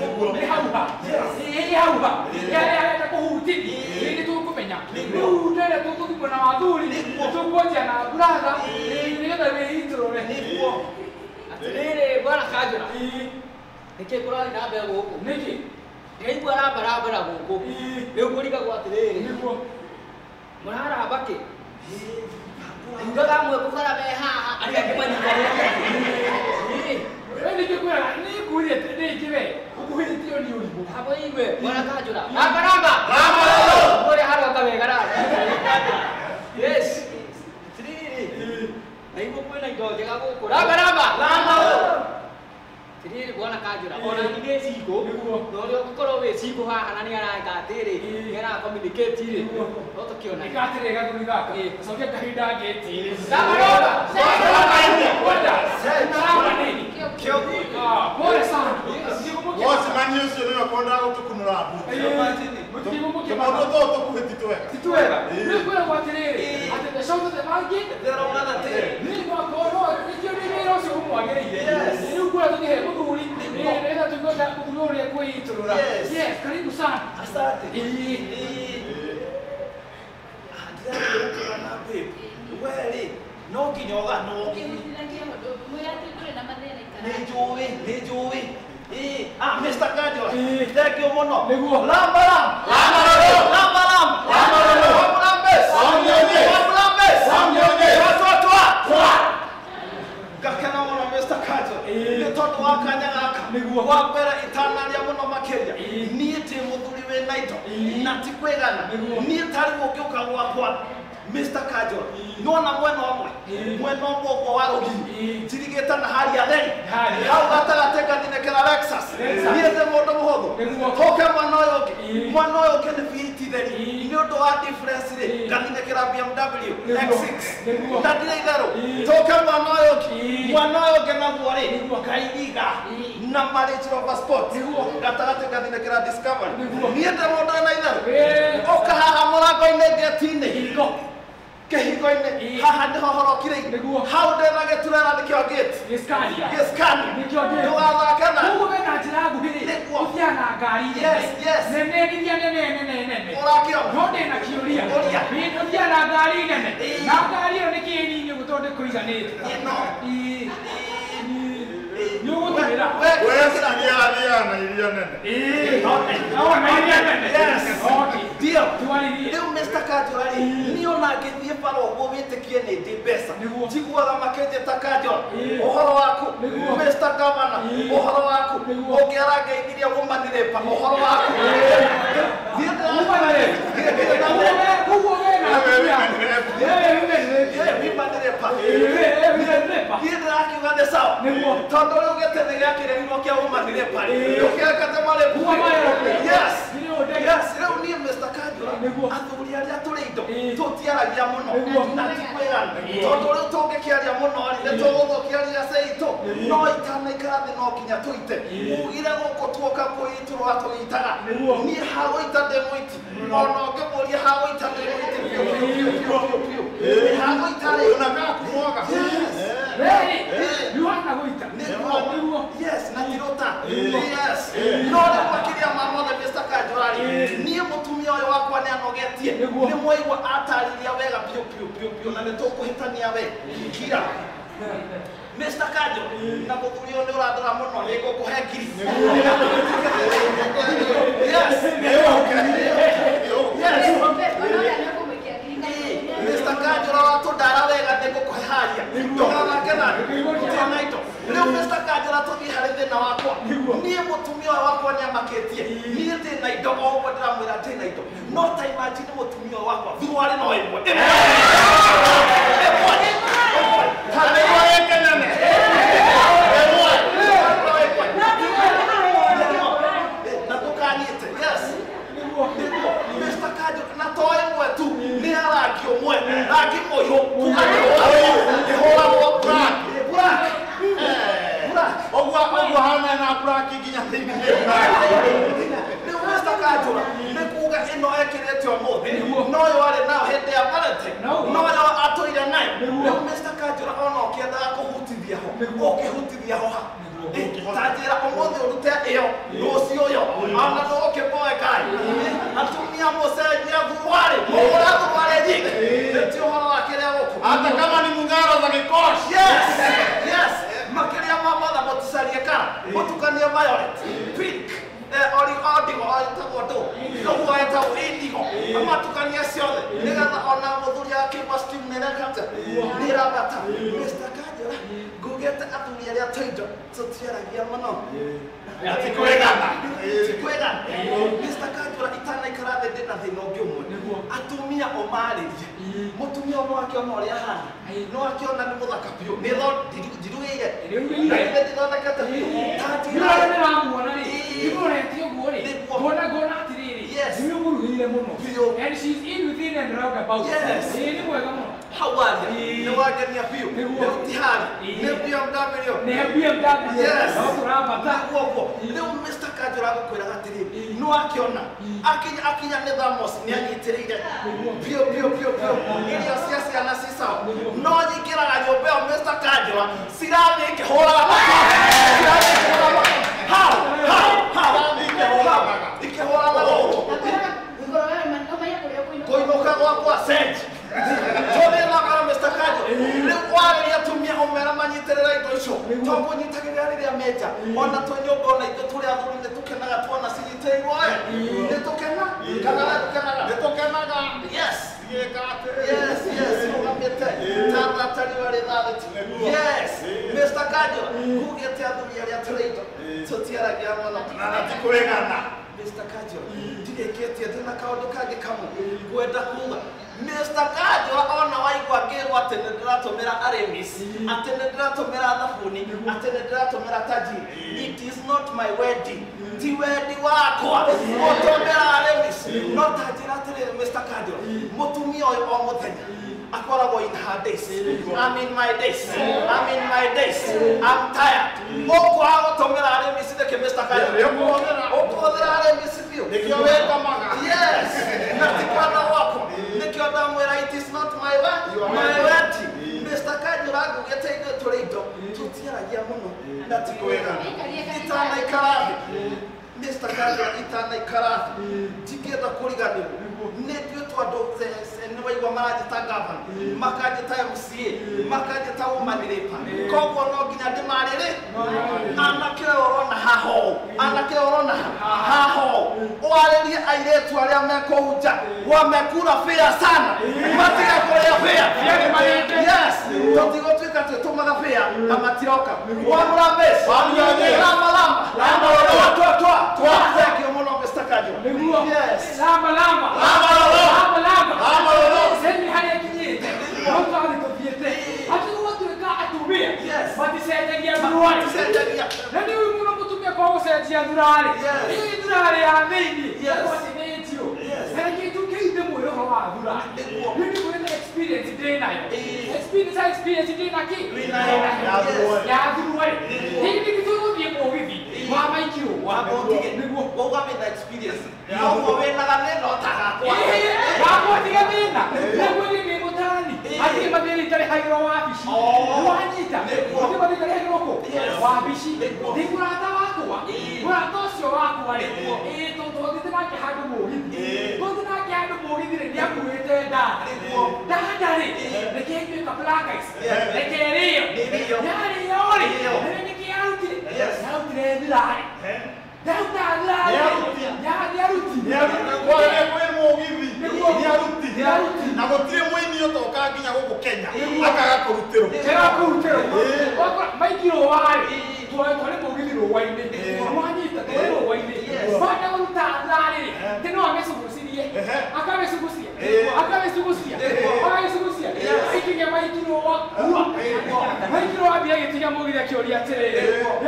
Nĩ hau ha. Ĩ hau ha. Nĩ harĩa arenda kũhutithia. Nĩ tũkũmenya. Rĩu ndĩrenda tũgũthiĩ mwena wa athuri. Tũkwanjia na brother. Nĩgetha wĩitũrũre. Nĩguo. Atĩrĩrĩ bwana Kanjũra. Nĩkĩ kũrathiĩ na mbere gũkũ? Nĩkĩ? Ndĩraigua rambarambara gũkũ. Rĩu ngũrigagwo atĩrĩrĩ. Nĩguo. Mũraramba kĩ? Ugaga amwe kũbara me haha arĩa angĩ manyitanĩte. We nĩkĩ kwĩraga nĩ ngwĩrĩte rĩngĩ we ũkuhĩrĩtio nĩ ũrimũ. Hamwe igue bwana Kanjũra. Ramba ramba. Ũrĩa haroka wega ramba. Yes. Atĩrĩrĩ. Naigua kwĩna indo njega gũkũ. Ramba ramba. Ramba. Atĩrĩrĩ bwana Kanjũra. Ona niĩ ndĩ cingũ. Nĩguo. Na ũrĩa ũngĩkorwo wĩ cingũ haha na nĩ areka atĩrĩ, nĩ ara communicate rĩ. No tũkĩonane. Ĩka atĩrĩ gathuri gaka. Cokia kahinda ngĩti. Ramba ramba. Kwenda. Ramba nini? Kĩo. Ah, pole sana. Wacemania ũcio nĩwe kwendaga gũtũkunũra mbuti. Tũmaũndũ tũtũ tũkuhĩ ti twega. Ti twega. Rĩu kwĩragwo atĩrĩrĩ, atĩ the shorter the monkey, Ndĩrona na tĩri. nĩ mwakorwo nĩkĩo nĩ wĩra ũcio ũmwagĩrĩire. Rĩu kwĩra tũkĩhe mũthuri, nĩgetha tũigue ta mũthuri ũrĩa kwĩitũrũra. Yes. Yes, karibu sana. Asante. Ĩĩ. Ndĩrathiĩ gũkĩra na babe. We rĩ, no nginya ũganwo. Ũkĩhutithagia ũndũ mwĩra atĩ ndũrĩ na mathĩna ikara. Nĩ njũĩ, nĩ njũĩ. Ĩĩ, ah, Mr. Kanjũra. Thank you mũno. Nĩguo. Ramba ramba. Ramba ramba. Ramba ramba. Ramba ramba. Wamulambes. Wamnyonye. Wamulambes. Wamnyonye. Twa twa twa. Twa. Ngakena mũno Mr. Kanjũra. Nĩ tondũ wa kanya gaka. Nĩguo. Wa mbere itanaria mũno makĩria. Niĩ ndĩ mũthuri wĩna indo. Na ti kwĩgana. Nĩguo. Niĩ tarĩ ũngĩũka gwakwa. Mr. Kanjũra. Nĩwona mwena ũmwe. Mwena ũmwe ũguo wa rũgiri. Njirigĩte na haria theri. Haria. Hau gatagatĩ ngathinĩkĩra Lexus. Lexus. Niĩ ndĩ mũndũ mũhũthũ. Nĩguo. Tũke mwena ũyũ ũngĩ. Ĩĩ. Mwena ũyũ ũngĩ nĩ V8 theri. Ĩĩ. Nĩ ũndũ wa difference rĩ, Ĩĩ. ngathinĩkĩra BMW Nĩguo. X6. Nĩguo. Na ndirĩ itherũ. Ĩĩ. Tũke mwena ũyũ ũngĩ. Ĩĩ. Mwena ũyũ ũngĩ naguo rĩ, Nĩguo. ngairiga Ĩĩ. na Range Rover Sport. Nĩguo. Gatagatĩ ngathinĩkĩra Discovery. Nĩguo. Niĩ ndĩ mũndũ wĩna itherũ. Ĩĩ. Ũka haha mũrango-inĩ ngeti-inĩ. Kĩhingo. Kĩhingo-inĩ. Ĩĩ. Haha nĩho horokire. Nĩguo. Hau ndĩna gĩturera nĩkĩo gate. Gĩskania. Gĩskania. Nĩkĩo gate. Ndũgathake na. Koguo wĩna njĩra nguhĩ rĩ, Nĩguo. ũthiaga na ngari nene. Yes, yes. Nene nginya nene nene nene. Ũrakĩona? No ndĩna kĩũria. Ũria. Ĩ, ũthiaga na ngari nene. Ĩĩ. Na ngari ĩyo nĩkĩ nini ũguo tondũ ndĩkũiganĩte? Ĩno. Ĩĩ. Nĩ ũgũtũmĩra. We We thiaga na iria nene. Ĩĩ. Oh, na iria nene. Yes. Okay. Ndio. Twarithie. Rĩu Mr. Kanjũra rĩ, niĩ ona ngĩthiĩ bara ũguo wĩtĩkie nĩ ndĩ mbeca. Nĩguo. Njiguaga makĩnjĩta Kanjũra. Ĩĩ. Ũhoro waku. Nĩguo. Mr. Governor, Ĩĩ. ũhoro waku. Nĩguo. Ũngĩ arangeithirie woman rep, ũhoro waku. Niĩ Woman rep. Koguo wĩna Wewe atumia. women rep. Wewe women rep. Woman rep. Ĩĩ, women rep. Niĩ ndĩrakiuga nĩ sawa. Nĩguo. Tondũ rĩu gĩtĩ gĩakĩrĩrirwo kĩa woman rep rĩ. Ĩĩ. Ndũkĩrekete marĩpu. Kuma marĩpu. Yes. Nĩ ndege. Yes, rĩu niĩ Mr. Kanjũra Nĩguo. athuri arĩa tũrĩ indo Ĩĩ. tũtiaragia mũno Nĩguo. na ti kwĩrana tondũ rĩu tũngĩkĩaria mũno rĩ nĩ tũgũthũkia riaca itũ no itanaikara thĩ no nginya tũite ugire gũkũ tuoka kwĩitũrũra tũgĩitaga Nĩguo. niĩ hagũita ndĩ mũiti ona ũngĩmũria hagũita ndĩ mũiti biũ biũ biũ biũ biũ biũ hagũita rĩ Unakaa kumwaga. Yes. Rĩrĩ, nĩũhana gũita. Nĩguo. Nĩguo. Yes, na ti rũta. Yes. No rĩu makĩria ma mothe Mr. Kanjũra rĩ, niĩ mũtumia ũyũ wakwa nĩ anogetie. Nĩguo. Nĩ mwaigua atarĩria wega biũ biũ biũ biũ na nĩ tũkũhĩtania we. Kira. Mr. Kanjũra, na mũthuri ũyũ nĩ ũrandora mũno nĩ ngũkũhe ngiri. Yes. Yes. Ona ũrĩa nĩ ũkũmũikia ngiri Ĩĩ, Mr. Kanjũra watũndara wega nĩ ngũkũhe haria. Ndũgathake nani. Gũtirĩ na indo. Rĩu Mr. Kanjũra tũthiĩ harĩ thĩna wakwa. Niĩ mũtumia ũyũ wakwa nĩ amakĩtie. Niĩ ndĩ na indo o ũguo ndĩramwĩra ndĩ na indo. No ta imagine mũtumia ũyũ wakwa thuruarĩ no ĩmwe. Ĩmwe. Ĩmwe. Ĩmwe. Ta nĩguo ĩke nene. Ĩmwe. No ĩmwe. Na ndũkanyite. Yes. Nĩguo. Nĩguo. Mr. Kanjũra na to ĩmwe tu nĩ ya rangi ũmwe rangi mũirũ kuga ĩhũragwo black black black. Ũguo ũguo hana na black nginya thĩinĩ nĩ black. Rĩu Mr. Kanjũra nĩ kuga ĩno ekĩrĩte ũmũthĩ Nĩguo. no yo arĩ nayo hĩndĩ ya Valentine No. no yo atũire nayo. Nĩguo. Rĩu Mr. Kanjũra ona ũkĩendaga kũhutithia ho Nĩguo. ũkĩhutithia ho ha Ta njĩra ũmũthĩ ũrute ĩyo rũciũ yo ona ndũgũkĩmboe kai atumia mũcenjia thuruarĩ mũgũre thuruarĩ nyingĩ ti ũhoro wa kĩrĩa gũkũ hata kama ni mung'aro za gĩkoci. Yes, yes. Makĩria ma mothe mũticarie kara mũtukanie violet pink origo ĩtagwo ndũ ũguo ĩtagwo indigo matukanie ciothe nĩgetha ona mũthuri akĩigua steam nĩreka atĩa nĩrabata. Mr. Kanjura ngugĩte athuri arĩa tũindo tũtiaragia mũno Ti kwĩgana. Ti kwĩgana. Mr. Kanjura itanaikara thĩ ndĩna thĩna ũngĩ ũmwe. Atumia ũmarĩrie mũtumia ũmwe akĩona ũrĩa ahana no akĩona nĩ mũthaka biũ nĩ ndirugĩire na ndithondekete biũ ta njĩra nĩramuona rĩ ndimũrete ũguo rĩ ngona ngona atĩrĩrĩ nĩ ũmũrugĩire mũno and she's in within and round about. Yes. Nĩ mwega mũno hau aria nĩ wangenia biũ rĩu ti hari nĩ BMW. Nĩ BMW. Yes. No tũrambata guo rĩu Mr. Kanjura agũkwĩraga atĩrĩrĩ no akĩona akinya nĩ thamos nĩ anyitĩrĩire biũ biũ biũ biũ irio cia ciana ci sawa no nyingĩraga nyũmba ĩyo Mr. Kanjura cirathiĩ ikĩhũraga makobi hau hau hau ikĩhũraga kũinũka gwakwa cenji tũthĩnaga Mr. Kanjura rĩu warĩria atumia ũmera manyitĩrĩra indo icio to kũnyitagĩrĩra rĩrĩa menja ona twĩ nyũmba ona ithuĩ tũrĩ athuri nĩ tũkenaga tuona cinyitĩrĩirwo nĩ tũkena kana we ndũkenaga nĩ tũkenaga. Yes. Yes, yes, rũgamĩte ta riũa rĩthathĩte. Yes, Mr. Kanjura ngugĩte athuri arĩa tũrĩ indo tũtiaragia mũno na ti kwĩgana. Mr. Kanjura ndirĩkĩtie ndĩna kaũndũ kangĩ kamwe ngwenda kuga. Mr. Kanjura ona waigua ngĩrwo atĩ nĩ ndĩratũmĩra Aramis atĩ nĩ ndĩratũmĩra thabuni atĩ nĩ ndĩratũmĩra tajiri it is not my wedding ti wendi wakwa gũtũmĩra Aramis no ta njĩra atĩrĩrĩ Mr. Kanjura mũtumia ũyũ o mũthenya akoragwo in her days. I'm in my days. I'm in my days. I'm tired. Ũkwaga gũtũmĩra Aramis nĩkĩ Mr. Kanjura ũkũhũthĩra Aramis biũ nĩkĩo wĩkomaga. Yes, na ti kwenda gwakwa nĩkĩo ndamwĩra it is not my way my wedding. Mr. Kanjura ngugĩte ithuĩ tũrĩ indo tũtiaragia mũno na ti kwĩgana itanaikara thĩ. Mr. Kanjura itanaikara thĩ ndingĩenda kũriganĩrwo nĩ nduĩtwo andũ nĩ waigua maranjĩta gavana makanjĩta MCA makanjĩta woman rep koguo no nginya ndĩmarĩrĩ anake ũyũ ũrona haha ũũ anake ũyũ ũrona haha ũũ warĩrie airĩtu arĩa mekũu nja wamekura bĩa sana matige kũrĩa bĩa. Yes, tũtigũtuĩka twĩtũmaga bĩa na matiroka wamũra mĩci lamba lamba twa twa twa. Thank you mũno Mr. Kanjura. Yes. Lamba lamba lamba lamba lamba lamba lolo seni harĩa kinyĩte no twathi tũthiĩte atĩ gũgatuĩka atumia maticenjagia thuruarĩ maticenjagia na nĩ ũĩ mũno mũtumia kwa gũcenjia thurarĩ ĩĩ thurarĩ ya thĩinĩ atĩ nĩ njirũ na kĩndũ kĩu ndĩmwĩre ũhoro wa thurarĩ nĩ ndĩkwĩte experience ndĩ nayo experience experience ndĩ na kĩ ya thuruarĩ hĩndĩ tũgũthiĩ mũgithi wa maikirwo wa mũgithi nĩguo wauga wĩna experience noguo wĩna gathĩna ũtagakwa wakwa ti gathĩna nĩguo niĩ ndĩ mũtarani hatirĩ mathĩna itarĩhagĩrwo wabici nĩwanyita hatirĩ mathĩna itarĩhagĩrwo kũ wabici ndĩ mũrata wakwa mũrata ũcio wakwa rĩ ĩĩ twathiĩte nake handũ mũgithi twathiĩte nake handũ mũgithi rĩ nĩakuĩte ndanda ndanda rĩ reke nyue ka black ice reke ĩrĩo yarĩo rĩ nĩkĩ yarutire yarutire thirarĩ ndaruta thirarĩ nĩaruti Kwarĩa kwĩ mũgithi nĩaruti na gũtirĩ mũini ũtoka nginya gũkũ Kenya akaga kũrutĩrwo kega kũrutĩrwo maikirwo warĩ twarĩ mũgithi rũa-inĩ wanyita twarĩ rũa-inĩ banda kũruta thirarĩ rĩ no amĩcugucirie akamĩcugucia akamĩcugucia akamĩcugucia ikinya maikirwo wa maikirwo ambia agĩtiga mũgithi akĩũria atĩrĩrĩ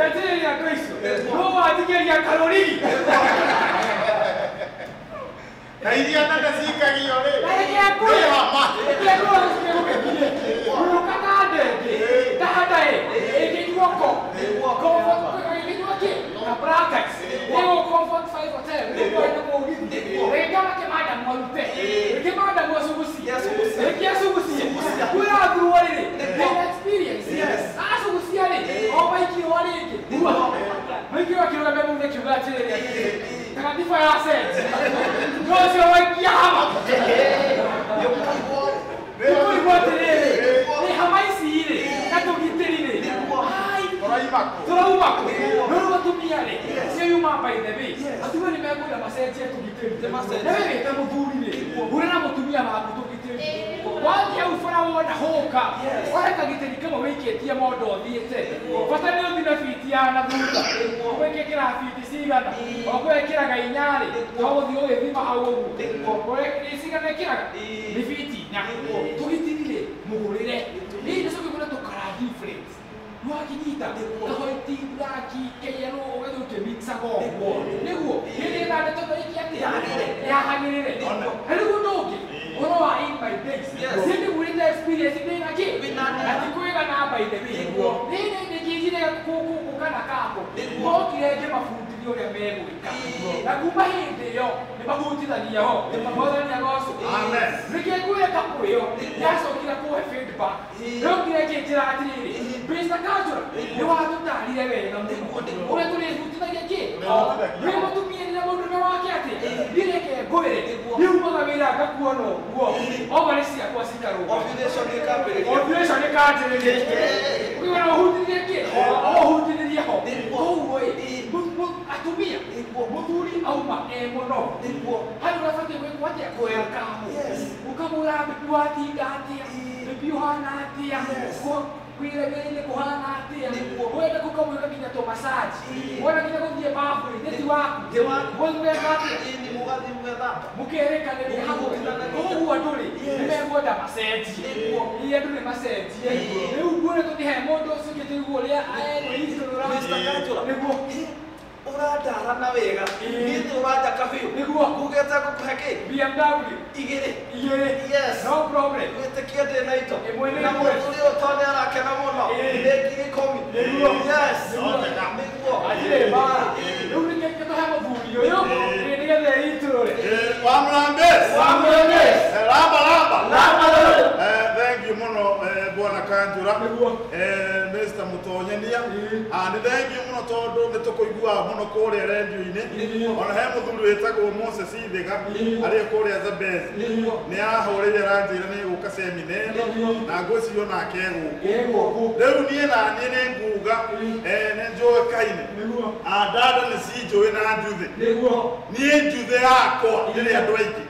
atĩrĩrĩ andũ icio no wanjikĩria karũrigi na iria nene cikagio rĩ ũka na ndenge ndanda ĩ ĩkĩnyuo ko ĩkĩnyuo kĩ na brackets nĩguo Comfort 5 Hotel nĩguo ĩno mũgithi reke make madamu arute reke madamu acugucie reke acugucie kwĩra thuruo rĩrĩ nĩ experience acugucia rĩ o maikirwo rĩngĩ Nĩkĩo akĩrũgamia mũndũ akiuga atĩrĩrĩ takatifa ya set nocio waikia hama nĩkũigua atĩrĩrĩ nĩ hama ici rĩ na tũgitĩri rĩ tũrauma kũ no rĩu atumia rĩ cio yuma by the way atumia nĩ mekwenda macenjie tũgitĩri na we wĩta mũthuri rĩ hũra na mũtumia waku tũgitĩri wathiĩ hau bara wona hũka ohe kagitĩri kamwe wĩikĩtie mondo ũthiĩte bata nĩ ũthiĩ na biti ya na thutha ũgwĩkĩra biti cigana ũgwĩkĩraga inya rĩ to gũthiĩ ũgĩthima hau ũguo cigana ĩkĩraga nĩ biti inya tũgitĩri rĩ mũgũrĩre niĩ nĩcoke kwĩna tũkara different wakinyita kahoiti blaki keyelo ũgathiĩ ũkĩmixaga ũguo nĩguo nĩgetha ndeto ĩno ĩke atĩa yahagĩrĩre rĩu ũndũ ũngĩ ũhoro wa in my days niĩ nĩgũrĩte experience ndĩna kĩ na ti kwĩgana by the way niĩ nĩnjire gũka na kako mokire ngĩmabundithia ũrĩa megwĩka na kuma hĩndĩ ĩyo nĩmahutithagia ho mwathani agocwo nĩkĩo ngwĩre kapo ĩyo yacokire kũhe feedback yokire ĩkĩnjĩra atĩrĩrĩ Mr. Kanjura nĩ watũtarire wega mũno ũrĩa tũrĩhutithagia kĩ wĩ mũtumia nĩ mũndũrũme wake atĩa niĩ reke ngwĩre niĩ umaga wĩra ngakuona ũguo ovarĩ ciakwa cikarũga ovulation ĩkanjĩrĩria ũkĩona ũhutithie kĩ ũhutithĩrie ho koguo ĩ atumia mũthuri auma e mũno harĩ ũrĩa ũbatiĩ gwĩkwo atĩa kwelkamu ũkamwĩra bibi watinda atĩa bibi ũhana atĩa kwĩregereire kũhana atĩa wenda gũkamwĩka nginya tũmasaji wenda nginya gũthiĩ babu-inĩ nĩ ti waku mũgeka atĩa mũkerekanĩria hamwe koguo andũ rĩ nĩmekwenda macenjie ĩ andũ nĩ macenjie rĩu nguone tũthihe mũndũ ũcio ũngĩ tũigue ũrĩa egwĩitũrũra nĩguo ũrandara na wega niĩ nĩ ũranjaka biũ nĩguo ngugĩte ngũkũhe kĩ BMW igĩrĩ igĩrĩ yes no problem wĩtĩkie ndĩ na indo ĩmwe nĩ na ĩmwe mũthuri ũyũ tondũ nĩ arakena mũno nĩ 10,000 yes nĩguo hatirĩ mbara rĩu nĩkĩo tũhe mũthuri ũyũ nĩgetha eitũrũre Wa Mlambes. Wa Mlambes. Lamba lamba. Lamba lamba. Thank you muno bwana Kanjura. Mr. Mutonyania. Nĩ thank you muno tondu nĩ tũkũiguaga mũno kũrĩa radio-inĩ. Ona he mũthuri wĩtagwo Moses Ithiga arĩ kũrĩa Zambezi. Nĩ ahũrĩire aranjĩra nĩ egũka semina ĩno na ngwĩciria onake egũkũ. Rĩu niĩ na niĩ nĩ nguga nĩ njũĩkaine. Andanda nĩ cinjũĩ na njuthĩ. Niĩ njuthĩ yakwa ndĩrĩ andũ aingĩ.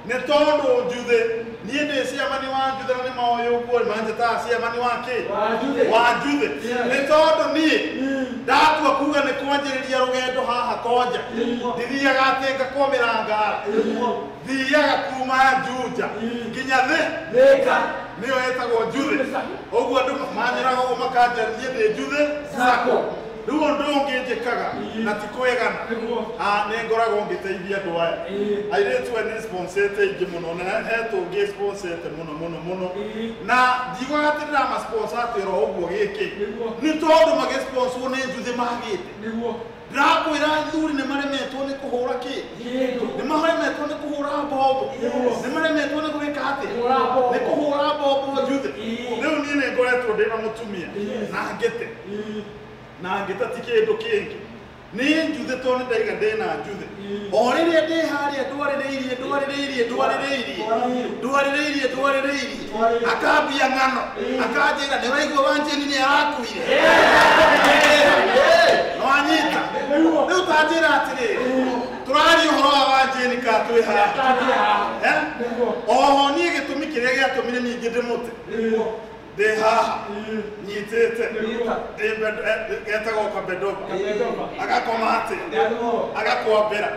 Nĩ tondũ njuthĩ niĩ ndĩ ciamani wa njuthĩ na nĩ moĩ ũguo manjĩtaga ciamani wa kĩ wa njuthĩ nĩ tondũ niĩ ndatua kuga nĩ kwanjĩrĩria rũgendo haha konja ndithiaga atĩ ngakwamĩra ngara thiaga kuma Juja nginya thĩ nĩyo ĩtagwo njuthĩ ũguo andũ manyĩraga ũguo makanja niĩ ndĩ njuthĩ sako rĩu ũndũ ũngĩ njĩkaga na ti kwĩgana nĩ ngoragwo ngĩteithia andũ aya airĩtu aya nĩ sponsete aingĩ mũno na he tũngĩ sponsete mũno mũno mũno na ndiugaga atĩ ndĩramasponsor atĩ oro ũguo gĩkĩ nĩ tondũ magĩsponswo nĩ njuthĩ magĩte ndĩrakwĩra athuri nĩ maremetwo nĩ kũhũra kĩ nĩ maremetwo nĩ kũhũra mbombo nĩ maremetwo nĩ gwĩka atĩ nĩ kũhũra mbombo njuthĩ rĩu niĩ nĩ ngoretwo ndĩna mũtumia na ngĩte na ngĩta ti kĩndũ kĩngĩ nĩ njuthĩ tondũ nĩ ndaiga ndĩna njuthĩ o rĩrĩa ndĩ harĩa ndwarĩrĩirie ndwarĩrĩirie ndwarĩrĩirie ndwarĩrĩirie ndwarĩrĩirie akambia ng'ano akanjĩra nĩ waigua Wanjĩni nĩ arakuire no anyita rĩu tanjĩra atĩrĩrĩ tũraria ũhoro wa Wanjĩni kana twĩ haha oho niĩ gĩtũmi kĩrĩa gĩatũmire ningĩ ndĩmũte ndĩ haha nyitĩte getagwo kabedova agakoma atĩ agakwambĩra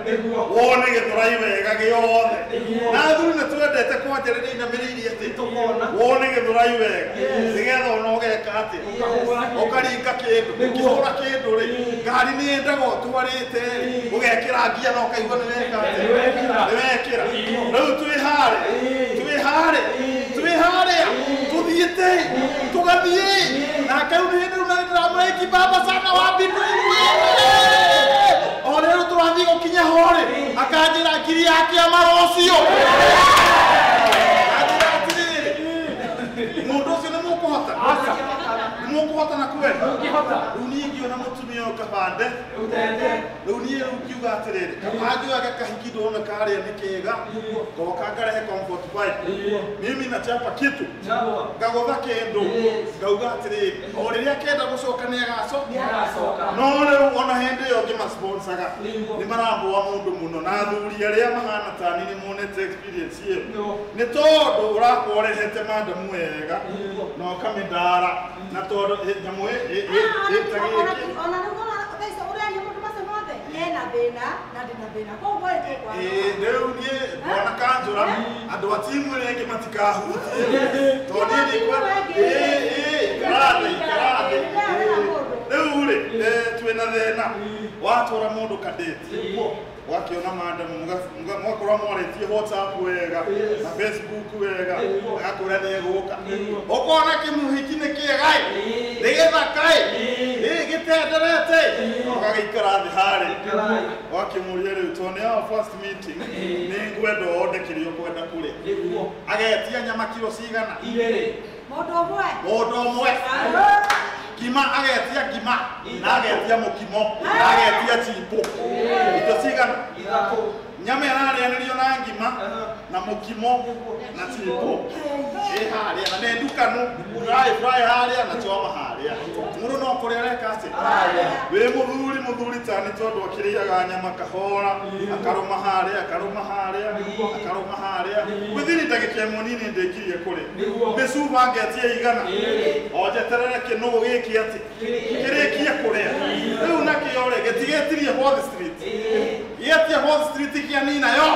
wone gĩthũrai wega gĩothe na athuri nĩ twendete kwanjĩrĩria inamĩrĩirie atĩ wone gĩthũrai wega nĩgetha ona ũgeka atĩ ũkaringa kĩndũ ũkĩhũra kĩndũ rĩ ngari nĩ yendaga ũtwarĩte rĩ ũgekĩra ngia na ũkaigua nĩ weka atĩ nĩ wekĩra rĩu twĩ harĩa twĩ harĩa twĩ harĩa tũthiĩte tugathiĩ nake rĩu nĩ hĩndĩ rĩu ndĩramũrĩki baba sana wa mbindu o rĩu tũrathiĩ gũkinya ho rĩ akanjĩra ngiri ya kĩama rũciũ anjĩra atĩrĩrĩ mũndũ ũcio nĩ mũkũhota nĩ mũkũhota na kwenda rĩu niĩ ngĩũria Wakĩhikio na mũtumia ũyũ kabande rĩu niĩ rĩu ngiuga atĩrĩrĩ kaba njoyaga kahiki ndona karĩa nĩ kega ngoka ngarehe comfort vibe mimi nachapa kitu ngagũtha kĩndũ ngauga atĩrĩrĩ o rĩrĩa kenda gũcoka nĩ agacoka no rĩu ona hĩndĩ ĩyo ngĩmasponsaga nĩ maramboa mũndũ mũno na athuri arĩa mahana tani nĩ monete experience ĩyo nĩ tondũ ũrakorwo ũrehete madamu wega na ũkamĩndara na tondũ nyamũ ona ena thĩna na ndĩna thĩna koguo rĩu niĩ bwana Kanjũra andũ a timu ĩrĩa ĩngĩ matikahutie tondũ niĩ ndikwenda ikara thĩ rĩu rĩ twĩna thĩna watwara mũndũ kadeti wakiona madamu mugakorwo mwarĩtie WhatsApp wega na Facebook wega agakwĩra nĩ egũka ũkona kĩmũhiki nĩ kĩega nĩ gĩthaka gĩtenderete ũgagĩikara thĩ harĩ wakĩmũria rĩu tondũ nĩ our first meeting nĩ ngwenda onde kĩrĩa ũkwenda kũrĩa agetia nyama kiro cigana mũndũ ũmwe ngima agetia ngima na agetia mũkimo na agetia chipo indo cigana nyama ĩrarĩanĩrio na ngima na mũkimo na chipo ĩ harĩa na nĩ ndukanu fry fry harĩa na choma harĩa mũndũ no kũrĩa areka atĩ wĩ mũthuri mũthuri tani tondũ akĩrĩaga nyama kahora akarũma harĩa akarũma harĩa akarũma harĩa within ndagĩka ĩmwe nini ndĩkirie kũrĩa mĩcuba ngetia igana o njeterere kĩnũgũ gĩkĩ atĩ kĩrĩkie kũrĩa rĩu nakĩo rĩ gĩtigĩtirie Fourth Street gĩetie Fourth Street kĩanina yo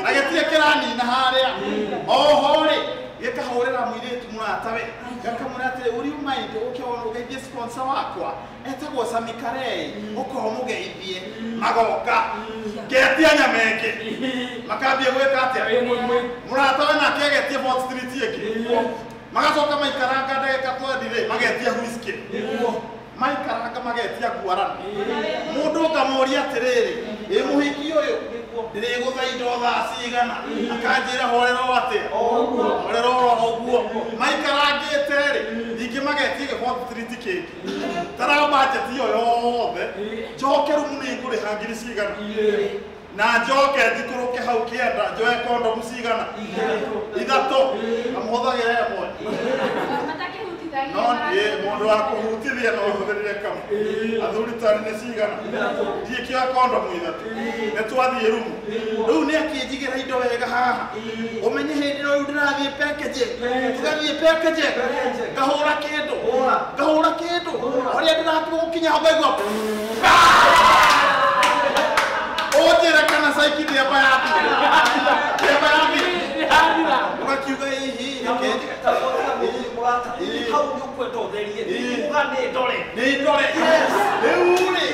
na gĩtirĩ kĩranina harĩa oho rĩ gĩkahũrĩra mũirĩtu mũratawe gakamwĩra atĩrĩ would you mind ũke ũgeithie sponsor wakwa etagwo Sami Karei ũkorwo mũgeithie magoka ngetia nyama ĩngĩ makambia gwĩka atĩa mũratawe nake agetie Fourth Street ĩngĩ magacoka maikaranga ndagĩka 20 rĩ magetia whisky maikaranga magetia ngwarana mũndũ ũkamũria atĩrĩrĩ ĩ mũhiki ũyũ ndĩrĩgũtha indo thaa cigana akanjĩra horera o atĩa horera oro ũguo maikarangĩte rĩ ningĩ magetie gĩ Fourth Street kĩngĩ tara budget ĩyo yothe njoke rumu nĩ ngũrĩha ngiri cigana na njoke njikũrũke hau kĩanda njoe kondomu cigana ithatũ amũhũthagĩra ĩmwe no mũndũ wa kũhutithia no ũhũthĩrire kamwe athuri tani nĩ cigana ndiĩkĩoya kondomu ithatũ nĩ twathiĩ rumu rĩu nĩ akĩnjigĩra indo wega haha ũmenye hĩndĩ ĩyo rĩu ndĩrathiĩ packaging tũgathiĩ packaging ngahũra kĩndũ ũrĩa ndĩratua gũkinya hau ngaigua ũnjĩre kana caiki ndĩamba yathira ũgakiuga hihi hau nĩ ũkwenda ũtherie uga nĩ ndore rĩu rĩ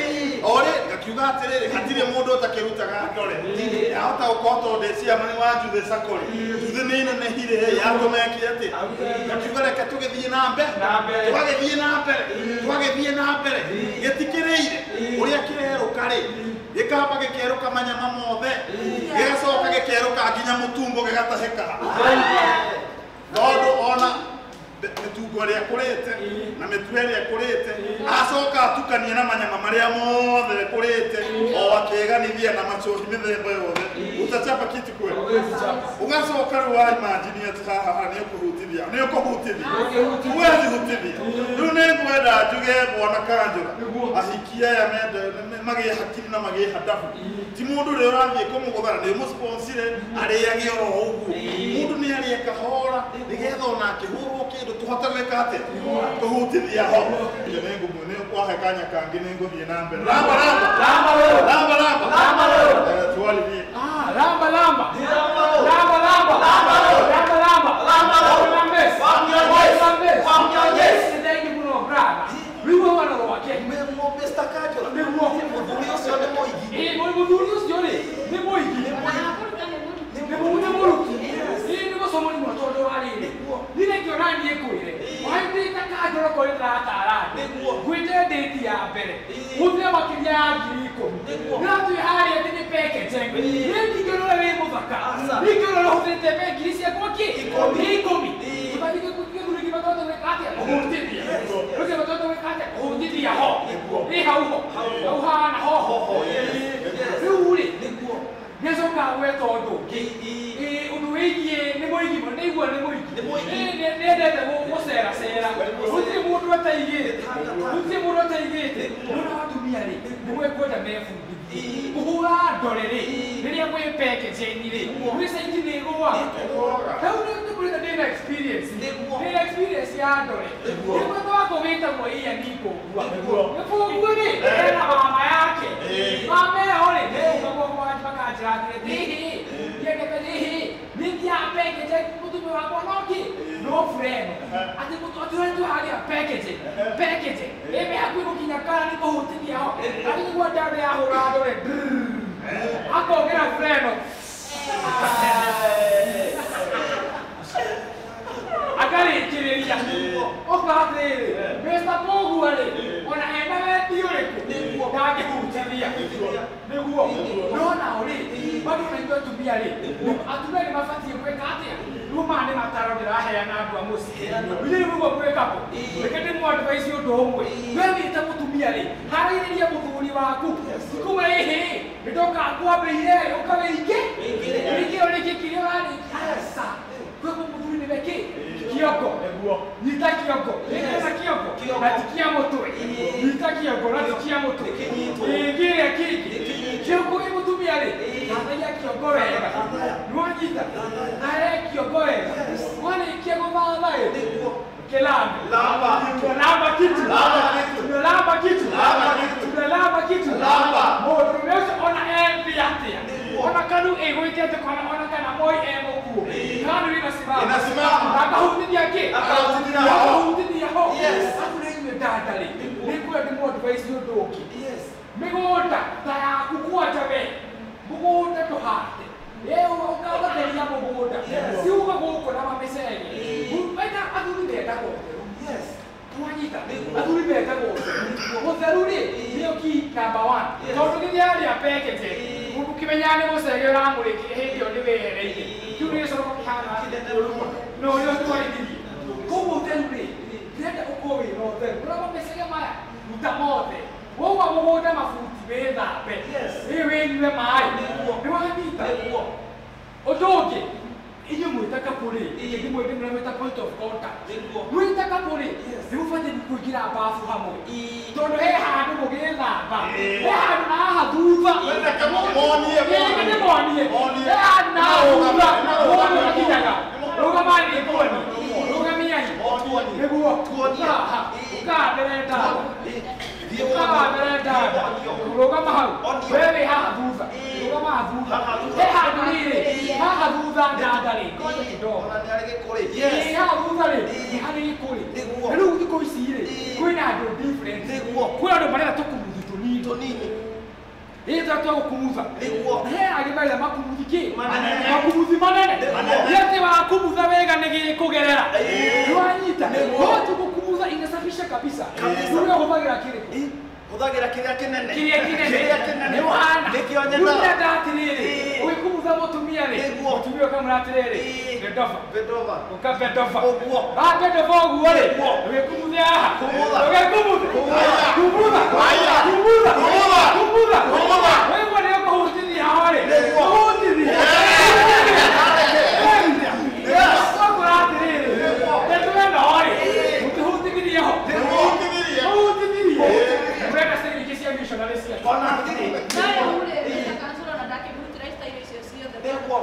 orĩ ngakiuga atĩrĩrĩ hatirĩ mũndũ ũtakĩrutaga ndore yahota gũkorwo tondũ ndĩ ciamani wa Njuthĩ Sacco rĩ Njuthĩ nĩ inenehire yatũma ĩke atĩ ngakiuga reke tũgĩthiĩ na mbere tũgagĩthiĩ na mbere gĩtikĩrĩire ũrĩa kĩrerũka rĩ gĩkamba gĩkerũka manyama mothe gĩgacoka gĩkerũka nginya mũtumbo gĩgatahĩka tondũ ona mĩtungo ĩrĩa ĩkũrĩte na mĩtwe ĩrĩa ĩkũrĩte acoka atukanie na manyama marĩa mothe ĩkũrĩte o akĩganithia na macohi mĩthemba yothe utachapa kitu kweli ũgacoka rĩu wa imagine atĩ haha nĩ ũkũhutithia huwezi hutithia rĩu nĩ ngwenda njuge bwana Kanjũra ahiki aya magĩe hakiri na magĩe hadabu ti mũndũ ũrĩa ũrathiĩ kũmũgũthana nĩ ũmũsponsire arĩage oro ũguo mũndũ nĩ arĩe kahora nĩgetha ona akĩhũrwo kĩndũ tũhote gwĩka atĩa kũhutithia ho nĩ wahe kanya kangĩ nĩ ngũthiĩ na mbere ramba ramba ramba ramba twarithie ramba ramba ramba ramba ramba ramba Mr. Kanjũra mũthuri ũcio nĩ mũigi mũthuri ũcio rĩ nĩ mũigi nĩ mũruki nĩ mũcomori mũno tondũ wa rĩrĩ niĩ ngĩona niĩ ngwĩre wahĩmbĩte Kanjũra korwo ndĩratara ngwĩte ndĩti ya mbere hũthĩre makĩria ya 10,000 no twĩ harĩa atĩ nĩ packaging niĩ ndingĩrora wĩ mũthaka ndingĩrora ũhũthĩrĩte ngiri ciakwa kĩ ikũmi ũthiĩ gĩthuri gĩbatara gwĩka atĩa kũhutithia Gũtirĩ mũndũ ataigĩte. Gũtirĩ mũndũ ataigĩte. Nona atumia rĩ, nĩ mwekwenda mebundithie. Kũhũra ndore rĩ, rĩrĩa mwĩ package-inĩ rĩ, gwĩcaingi nĩ ĩgũaga. Hau nĩ ndĩkwĩrĩte ndĩna experience. Ndĩna experience ya ndore. Nĩ mwena wakwa wĩtagwo Ian Kũgua. Kũgua rĩ, ena mama yake. Mama ĩyo rĩ, nĩ gũka makanjĩra atĩrĩ, hihi, ndiendete hihi, nĩ thiaga package mũtumia wakwa no kĩ? No freno. Atĩ mũtũ harĩa package, package. Ĩmĩ hakuhĩ gũkinya kana nĩ kũhutithia ho. Atĩ nĩguo ndare yahũra ndore. Akongera freno. Akarĩkĩrĩria. Oka atĩrĩrĩ, Mr. Kũgua rĩ, ona ena wendi ũrĩkũ, ndangĩhutithia. Nĩguo. No nao rĩ, bado na ithuĩ atumia rĩ, atumia nĩ mabatiĩ gwĩka atĩa? Rĩu maya nĩ mataro ndĩraheana andũ a mũciĩ. Inyuĩ nĩ mũguo gwĩka kũ? Reke ndĩmũ advice ũndũ ũmwe. We wĩ ta mũtumia rĩ, harĩrĩria mũthuri waku. Tikuma ĩhĩ, nĩndoka ngwambĩire ũka wĩingĩ. Wĩingĩ ũrĩkie kĩrĩa ũrarĩkia. Aca. Koguo mũthuri nĩwe kĩ? Kĩongo. Nyita kĩongo. Ĩkĩra kĩongo. Na ti kĩa mũtwe. Nyita kĩongo na ti kĩa mũtwe. Ĩkĩrĩa kĩngĩ. Kĩongo gĩ mũtumia rĩ, thathaia kĩongo wega. Nĩwanyita? Thathaia kĩongo wega. Warĩkia gũthatha ĩ, kĩlambe. Tunalamba kitu. Tunalamba kitu. Tunalamba kitu. Mũndũrũme ũcio ona ethi atĩa. Ona kanu ĩgũĩte atĩ kana ona kana moi e mũkuũ. Kanu inasimama. Inasimama. Akahutithia kĩ? Akahutithia ho. Akahutithia ho. Arabu na inyuĩ dada rĩ, nĩngwenda ndĩmũ advice ũndũ ũngĩ. Mĩgũnda ta yaku kwanja we, mũgũnda ndũhande. Ũkabatheria mũgũnda. Si uga gũkũ na mamĩcege. Wenda athuri mendaga ũtheru. Twanyita, athuri mendaga ũtheru. Ũtheru rĩ, nĩyo key number one. Tondũ rĩrĩa arĩa package, mũndũ ũkĩmenyaga nĩ mũcege ũramũrĩkire hĩndĩ ĩyo nĩ wehereire. Kĩu nĩ gĩcoroko kĩhana no ũrĩa ũtwarithirie. Koguo ũtheru rĩ, ndĩrenda ũkorwo wĩna ũtheru. Ũrĩa mamĩcege maya, ruta mothe. Wauma mũgũnda mabuti wĩthambe. Ĩ wĩnyue maĩ. Nĩwanyita? Ũndũ ũngĩ, inyuĩ mwĩta couple rĩ, ndĩmwe ndĩmwĩta point of contact. Mwĩta couple rĩ, nĩ mũbatiĩ kũingĩra bafu hamwe. Tondũ he handũ mũgĩthamba. He handũ na haha thutha. Reke monie. Reke ndĩmonie. He handũ na haha thutha. Mũndũ akinyaga. Rũgamai nĩkuonie. Rũgamiai. Nĩguo. Haha. Ũkaa mbere ndanda. Ũkaa mbere ndanda. Rũgama hau. We wĩ haha thutha. Rũgama haha thutha. He handũ rĩrĩ. Haha thutha ndanda rĩ. Ĩ haha thutha rĩ. Nĩ harĩ gĩkũrĩ. Na rĩu thikũ ici rĩ, kwĩna andũ different. Kwĩna andũ marenda tũkumuthi tũnini. Ĩ tũrĩa twa gũkumutha. Na he angĩ marenda makumuthi kĩ? Makumuthi manene. Gĩatĩ wakumutha wega nĩ gĩkũgerera. Nĩwanyita? No tũgũkumutha inasafisha kabisa. Rĩu we ũhũthagĩra kĩrĩkũ? Hũthagĩra kĩrĩa kĩnene. Kĩrĩa kĩnene. Kĩrĩa kĩnene. Nĩ ũhana. Nĩkĩo Rĩu nyendaga. ndĩrenda atĩrĩrĩ, ũgĩkumutha mũtumia rĩ, mũtumia ũkamwĩra atĩrĩrĩ, bend over. Bend over. Ũka bend over. Ũguo. Wa bend over ũguo rĩ, ũgĩkumuthe haha. Kumutha. Ũgĩkumuthe. Kumutha. Kumutha. Haya. Kumutha. Kumutha. Kumutha. Kumutha. Wewe nĩ ũkũhutithia ho rĩ. Nĩguo. Ũhutithie. Ũkũra atĩrĩrĩ, ndeto ĩno rĩ, mũtihutithirie ho. Mũhutithirie. Mũhutithirie. Mũrenda ciringi cia missionary cia. Ona hatirĩ. Nawe rĩ, Mr. Kanjũra ona ndakĩmũrutĩra style icio ciothe. Nĩguo.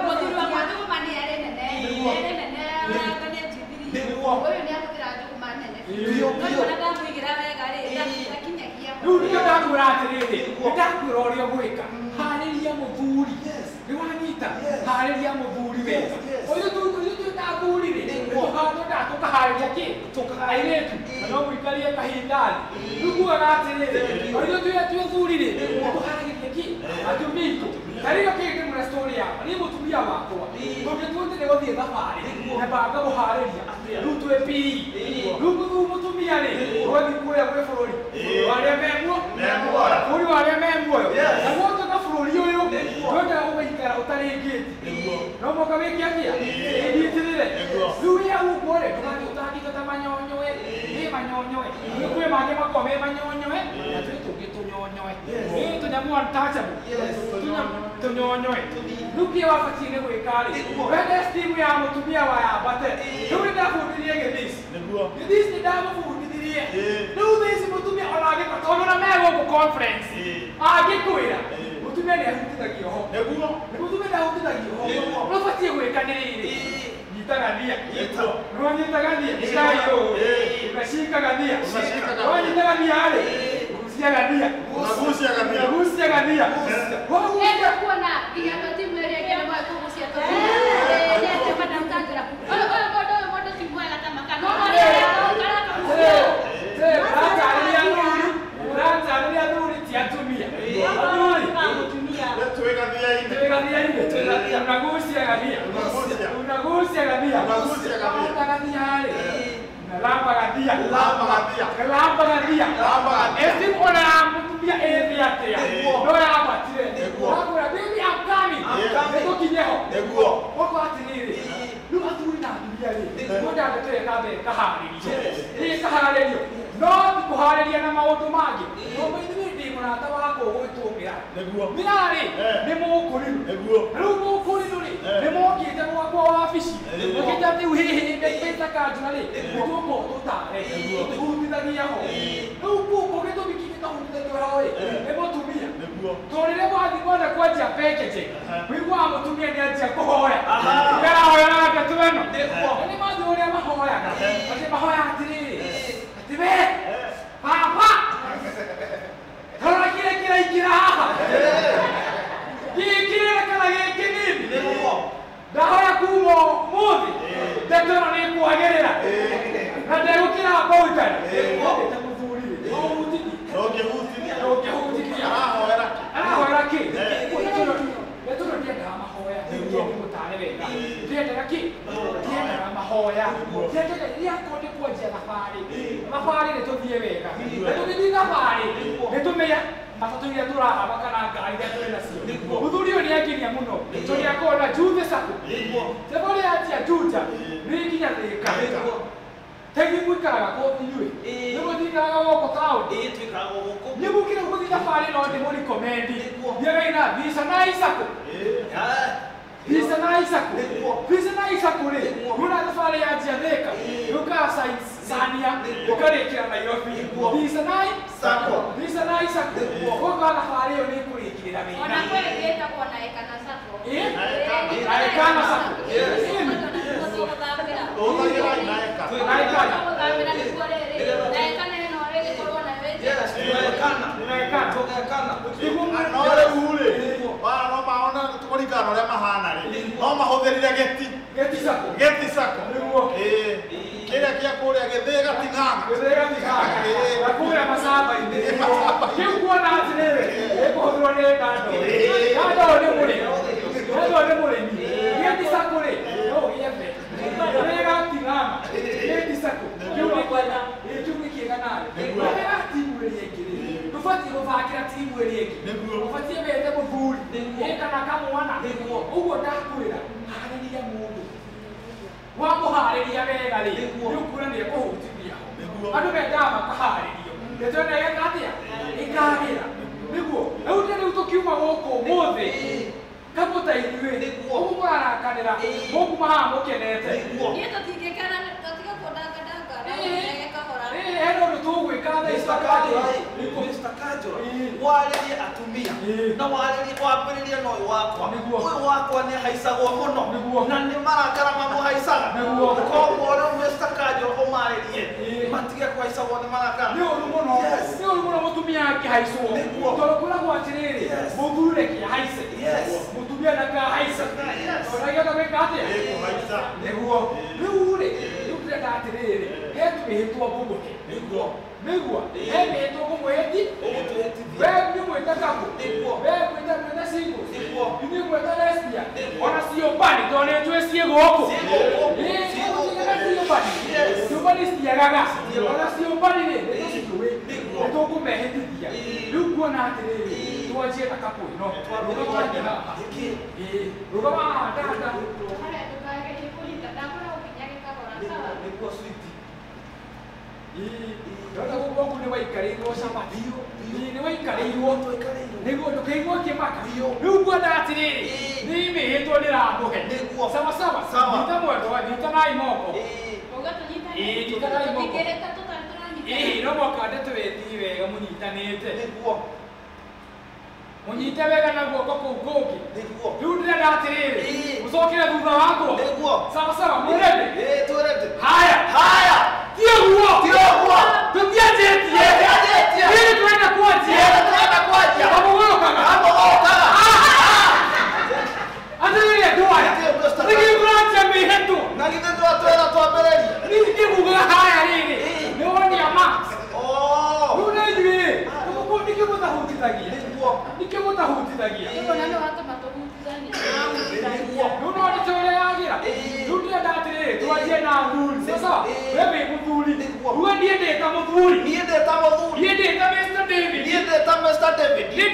Mũthuri wakwa njũgũma nĩ arĩ nene. Nĩ nene anga nĩ anjithirie. Nĩguo. Ũyũ nĩ ahũthĩra njũgũma nene. Biũ, No biũ. ona ndamũigĩra wega rĩ, ndakinyagia. Rĩu nĩkĩo ndakwĩra atĩrĩrĩ, nĩndakwĩra ũrĩa ũgwĩka. Harĩria mũthuri. Nĩwanyita? Harĩria mũthuri wega. Ũyũ twĩ ta athuri rĩ, nĩtũhandaga tũkaharĩria kĩ? Airĩtu. Na no mũikarie kahinda rĩ. Rĩu ngugaga atĩrĩrĩ, ũyũ twĩ athuri rĩ, nĩtũharagĩria kĩ? Atumia aitũ. Ta rĩu kĩ ndĩmwĩre story yakwa, niĩ mũtumia wakwa, tũngĩtua atĩ nĩ gũthiĩ thabarĩ, nyambaga ngamũharĩria. Rĩu twĩ PE. Rĩu mũtumia rĩ, ũgathiĩ kũrĩa gwĩ bũrũri wa arĩa me muoyo. Bũrũri wa arĩa me muoyo. Na gwatuĩka bũrũri ũyũ, twendaga ũgaikara ũtarĩngĩti. No mũhaka wĩke atĩa? Wĩnyitĩrĩre. Rĩu wĩ hau ũguo rĩ, ndũgathiĩ ũtangĩte ta manyonyo ĩ. Ĩ manyonyo ĩ. Kwĩ mangĩ makoragwo me manyonyoe na twĩ tũngĩ tũnyonyoe. Nĩ tũnyamũ untouchable. Tũnyonyoe. Rĩu kĩrĩa wabatiĩ nĩ gwĩka rĩ, wende steam ya mũtumia wa yambate. Rĩu nĩ ndabundithirie gĩthici. Gĩthici nĩ ndamũbundithirie. Rĩu thaa ici mũtumia ona angĩkorwo tondũ ona me gũkũ conference angĩkwĩra mũtumia nĩ ahutithagio ho. Mũtumia nĩ ahutithagio ho. Ũrĩa ũbatiĩ gwĩka nĩ rĩrĩ, nyitagania. Nĩwanyitagania cai ũũ, ũgacikagania. Wanyitagania rĩ, ũguciagania. Ũguciagania. Enda kuona nginya andũ a timu ĩrĩa ĩngĩ nĩmoĩ kũgucia tondũ nĩ atĩ Madam Kanjura ũyũ mũndũ ũyũ mũndũ ti mwega ta maka no Ũratarĩria athuri ti atumia. Athuri twĩgathiainĩ. Unaguciagania. Unaguciagania. Ũtagathia rĩ, unalambagathia. Lambagathia. Esti ona mũtumia ĩthĩ atĩa no yambatire. Ũrakwĩra baby I'm coming. Nĩtũkinye ho. Ũguo atĩrĩrĩ, rĩu athuri na atumia rĩ, mũndũ ndeto ĩyo ĩkambe ĩkaharĩrio. Ĩkaharĩrio. No ti kũharĩria na maũndũ mangĩ. No ithuĩ ndĩ mũrata wakwa ũgwĩtwo Mĩra. Mĩra rĩ, nĩ mũkũrinũ. Rĩu mũkũrinũ rĩ, nĩ mokĩte gwakwa wabici. Mokĩte atĩ rĩu hihi Mr. Kanjura rĩ, nĩtũkorwo tũtare. Tũhutithagia ho. Rĩu gũkũ gĩtũmi kĩngĩ tũhutithagio ho rĩ, nĩ mũtumia. Tondũ rĩrĩa mwathiĩ mwenda kwanjia packaging, ũiguaga mũtumia nĩ anjia kũhoya. Karahoya na ndeto ĩno. Na nĩ mathiĩ ũrĩa mahoyaga. Atĩ mahoyaga atĩrĩrĩ, atĩ we, baba, tarora kĩrĩa kĩraingĩra haha. Gĩkĩ kĩronekana gĩ kĩnini. Ndahoya kuma ũmũthĩ, ndeto ĩno nĩ ĩkwagĩrĩra. Na ndegũkĩra boundary. Ta mũthuri rĩ, no ũhutithie. Ndũngĩhutithia. Arahoera kĩ? Ndeto ĩno ndĩendaga mahoya. Ndĩmũtare wega. Ndĩendaga kĩ? Ndĩendaga mahoya. Ndĩendaga rĩrĩa akorwo nĩ kwanjia thabarĩ. Thabarĩ nĩ tũthiĩ wega. Na tũgĩthiĩ thabarĩ, nĩ tũmenye matatũ iria tũrahamba kana ngari iria tũrĩ nacio. Mũthuri ũyũ nĩ angenia mũno tondũ nĩ akoragwo na Juja Sacco. Sacco ĩrĩa yanjia Juja nĩ nginya Thĩka. Ta inyuĩ mũikaraga kũ inyuĩ? Nĩ mũthiikaraga gũkũ taũni? Niĩ mũkĩra gũthiĩ thabarĩ no ndĩmũrecommend. Thiagai na Visa na Sacco. Visa na Sacco. Visa na Sacco rĩ, muona thabarĩ yanjia Thĩka, yũkaga Sania, ũkarĩkĩra Nairobi. Visa na Sacco. Visa na Sacco. Ũkoga thabarĩ ĩyo nĩ ĩkũrĩkĩrĩra wega. Ona kwĩ ĩngĩ ĩtagwo na Ekana Sacco. Ekana Sacco. Gũthambĩra nĩkuo rĩrĩ, na Ekana ĩno ĩgĩkorwo nayo ĩ njega. No rĩu rĩ, no maona kũringana na ũrĩa mahana rĩ, no mahũthĩrire gĩti. Gĩti Sacco. Gĩti Sacco. Kĩrĩa kĩa kũrĩa gĩthĩ gating'ang'a. Gĩthĩ gating'ang'a. Na kũrĩa macamba-inĩ. Kĩu kuona atĩrĩrĩ, gĩkũhũthĩrwo nĩ kando. Kando nĩ mũrĩmi. Kando nĩ mũrĩmi. Gĩti Sacco rĩ, no ũgĩethe. Gĩthĩ gating'ang'a. Gĩti Sacco. Kĩu nĩ kĩega. Kĩu nĩ kĩega nawe. Wahera timu ĩrĩa ĩngĩ rĩ, ndũbatiĩ gũthakĩra timu ĩrĩa ĩngĩ. Ũbatiĩ wethe mũthuri kana kamwana. Ũguo ndakwĩra, harĩria mũndũ. Wamũharĩria wega rĩ, nĩ ũkuona nĩ ekũhutithia ho. Andũ mendaga makaharĩrio. Ndeto ĩno ĩgeka atĩa? Ĩkagĩra. Nĩguo. Rĩu rĩu tũkiuma gũkũ ũmũthĩ, kamũ ta inyuĩ, ũguo mũrarakanĩra, mũkuma haha mũkenete. Niĩ tũtingĩkena tũtige kũndangadanga na ũthiage kahora. Hena ũndũ tũgwĩka thaa ici Mr. Kanjura, warĩrie atumia na warĩrie wambĩrĩrie na ũyũ wakwa. Ũyũ wakwa nĩ ahaicagwo mũno na nĩ marakara mamũhaicaga. Koguo rĩu Mr. Kanjura ũmarĩrie matige kũhaicagwo nĩ marakara. Nĩ ũru mũno. Nĩ ũru mũno mũtumia akĩhaicwo. Tondũ kwĩragwo atĩrĩrĩ, mũthuri reke ahaice. Mũtumia ndakahaice. Tondũ angĩhota gwĩka atĩa? Nĩguo. Rĩu rĩ, rĩu ndĩrenda atĩrĩrĩ, he twĩhĩtwa ngũmũhe. Nĩguo. He mĩhĩtwa ngũmũhĩti. We nĩ mwĩta couple. We mwĩta mwĩta singles. Inyuĩ mwĩta lesbian. Ona ciũmbani tondũ nĩ njũĩ ciĩ gũkũ. Ciũmbani. Ciũmbani citiagaga. Ona ciũmbani rĩ, nĩ tũciũĩ. Nĩ tũkũmehĩtithia. Rĩu kuona atĩrĩrĩ, twanjie na couple ĩno. Rũgama haha. Rũgama haha dada. Harĩa ndũkagerie kũnyita, ndakũra ũkinyage kahora, sawa? Nĩguo sweetie. Ndona gũkũ nĩ waikarĩirwo cabaci. Nĩ waikarĩirwo. Nĩguo ndũkaigua ũkĩmaka. Rĩu nguona atĩrĩrĩ, nĩ mĩhĩtwo ndĩramũhe. Nĩguo. Sawa sawa. Sawa. Nyita mwendwa, nyitanai moko. Uga tũnyitane. Nyitanai moko. Tũtingĩhĩta tũtarĩ tũranyitana. No mũhaka ndĩtwĩtie wega mũnyitanĩte. Nĩguo. Mũnyite wega na guoko kũu kũngĩ. Nĩguo. Rĩu ndĩrenda atĩrĩrĩ, mũcokere thutha wakwa. Nĩguo. Sawa sawa, mũrende. Twĩrende. Haya. Haya. Ti ũguo. Ti ũguo. Tũtianjĩtie. Tũtianjĩtie. Nĩ tũrenda kwanjia. Nĩ tũrenda kwanjia. Kamũgũrũkaga. Kamũgũrũkaga. Atĩrĩrĩ andũ aya. Nĩkĩ mũranjia mĩhĩtwo? Na githĩ ndwatwĩra twambĩrĩrie? Niĩ ngĩmugaga haya rĩrĩ. Nĩ wonia Max. Oh. Rĩu nĩ ithuĩ. Nĩkĩ mũtahutithagia? Nĩguo. Nĩkĩ mũtahutithagia? Rĩu ona nĩ watũma tũhutithanie. Rĩu no nĩ ũrĩa yagĩra. Rĩu ndĩrenda atĩrĩrĩ, twanjie na athuri. Sawa sawa. We wĩ mũthuri. Nĩguo. Uga niĩ ndĩ ta mũthuri. Niĩ ndĩ ta mũthuri. Niĩ ndĩ ta Mr. David. Niĩ ndĩ ta Mr. David. Niĩ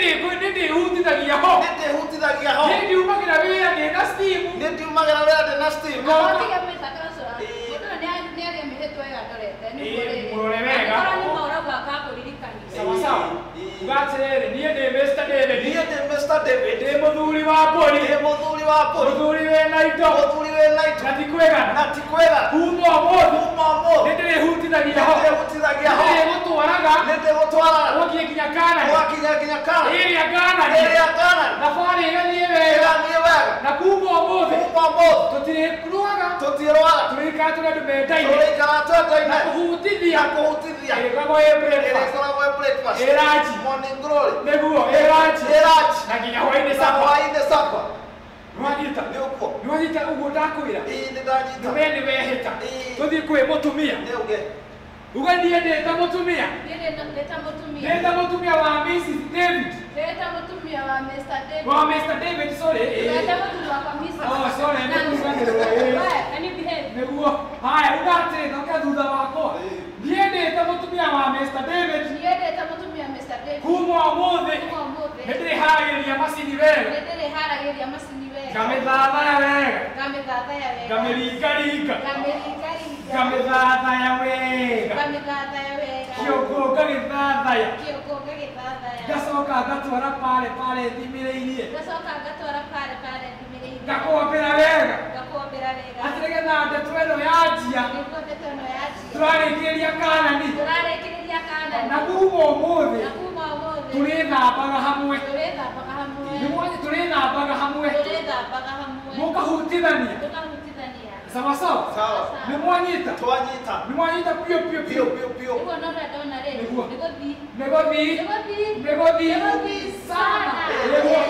ndĩhutithagia ho. Niĩ ndĩhutithagia ho. Niĩ ndiumagĩra wĩra ndĩ na steam. Niĩ ndiumagĩra wĩra ndĩ na steam. Tiga Mr. Kanjũra. Mũndũ ũyũ nĩ aria mĩhĩtwa ĩyo andorete. Nĩguo rĩrĩ. Mũrore wega. Angĩkorwo nĩ ma ũrauga akakũririkania. Sawa sawa. Uga atĩrĩrĩ, niĩ ndĩ Mr. David. Niĩ ndĩ Mr. David. Ndĩ mũthuri wa mbũri. Ndĩ mũthuri wa mbũri. Mũthuri wĩna indo. Mũthuri wĩna indo. Na ti kwĩgana. Na ti kwĩgana. Kuma ũmũthĩ. Kuma ũmũthĩ. Nĩ ndĩrĩhutithagia ho. Nĩ ndĩrĩhutithagia ho. Nĩ ndĩrĩgũtwaraga. Nĩ ndĩgũtwaraga. Ũgakinya nginya Kanani. Ũgakinya nginya Kanani. Ĩrĩa Kanani. Ĩrĩa Kanani. Thabarĩ ĩgathiĩ wega. Ĩgathiĩ wega. Na kuma ũmũthĩ. Kuma ũmũthĩ. Tũtirĩrũaga. Tũtirũaga. Tũrĩikaraga tũrĩ andũ mendaine. Tũrĩikaraga twendaine. Na kũhutithia. Na kũhutithia. Ĩrĩkoragwo ĩ breakfast. Ĩrĩkoragwo ĩ breakfast. Ĩ lunch. Morning glory. Nĩguo, ĩ lunch. Ĩ lunch. Na nginya hwaĩ-inĩ Na supper. hwaĩ-inĩ supper. Nĩwanyita? Nĩ ũguo. Nĩwanyita ũguo ndakwĩra? Ĩĩ nĩ ndanyita. We nĩ wehĩta. Tũthiĩ kwĩ mũtumia. Nĩ uge. Uga niĩ ndĩ ta mũtumia. Niĩ ndĩ ta mũtumia. Ndĩ ta mũtumia wa Mrs. David. Ndĩ ta mũtumia wa Mr. David. Wa Mr. David, sorry. Ndĩ ta mũtumia wa Mrs. Oh, sorry, nĩ kũriganĩrwo. Can you behave? Nĩguo. Haya, uga atĩrĩ, thonga thutha wakwa. Niĩ ndĩ ta mũtumia wa Mr. David. Niĩ ndĩ ta mũtumia Mr. David. Kuma ũmũthĩ. Kuma ũmũthĩ. Nĩ ndĩrĩharagĩria macini wega. Nĩ ndĩrĩharagĩria macini wega. Ngamĩthathaya wega. Ngamĩthathaya wega. Ngamĩringaringa. Ngamĩringaringa. Ngamĩthathaya wega. Ngamĩthathaya wega. Kĩongo ngagĩthathaya. Kĩongo ngagĩthathaya. Ngacoka ngatwara pale pale thimĩrĩirie. Ngacoka ngatwara pale pale thimĩrĩirie. Ngakombera wega. Ngakombera wega. Atĩ nĩgetha ndeto ĩno yanjia. Nĩguo ndeto ĩno yanjia. Tũrarĩkĩrĩria Kanani. Tũrarĩkĩrĩria Kanani. Na kuma ũmũthĩ. Na kuma ũmũthĩ. Tũrĩthambaga hamwe. Tũrĩthambaga hamwe. Nĩmwathiĩ tũrĩthambaga hamwe. Tũrĩthambaga hamwe. Mũkahutithania. Tũkahutithania. Sawa sawa. Sawa. Nĩmwanyita. Twanyita. Nĩmwanyita piũ piũ piũ piũ piũ. Nĩguo no ũrĩa ndona rĩ. Nĩguo. Nĩgũthiĩ. Nĩgũthiĩ. Nĩgũthiĩ. Nĩgũthiĩ. Nĩgũthiĩ sana. Nĩguo.